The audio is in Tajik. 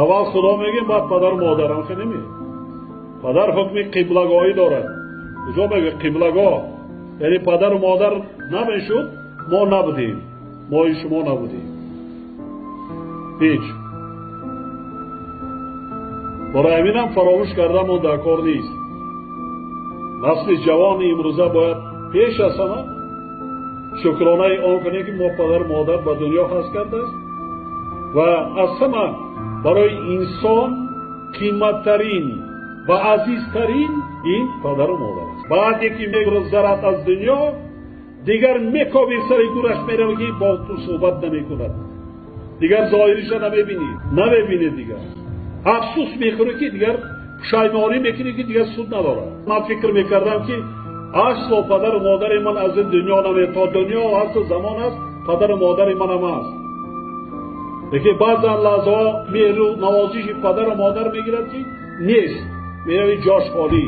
Аввал Худо мегӯем, баъд падару модар. Ҳам хеле неми. Падар ҳукми қиблагоҳӣ дорад. Куҷо мегӯяд қиблагоҳ? Яъне падару модар намешуд, мо набудем, мои шумо набудем. Ҳеҷ. Барои ҳамин ҳам фаромӯш карданмон дар кор нест. Насли ҷавони имрӯза бояд пеш аз ҳама шукронаи он кунем, ки мо падару модар ба дунё ҳаст кардааст ва аз ҳама барои инсон қиматтарин ва азизтарин ин падару модар аст. Баъде ки мегузарад аз дунё, дигар мекоби сари гӯраш меравӣ, ки бо ту суҳбат намекунад, дигар зоҳириша намебинӣ, намебинӣ, дигар афсӯс мехӯрӣ, ки дигар пушаймонӣ мекунӣ, ки дигар суд надорад. Ман фикр мекардам, ки асло падару модари ман аз ин дунё наме, то дунё ҳасту замон аст, падару модари манам аст. Лекин баъзан лаҳзаҳо меҳру навозиши падару модар мегирад, ки нест, мерави, ҷош холӣ.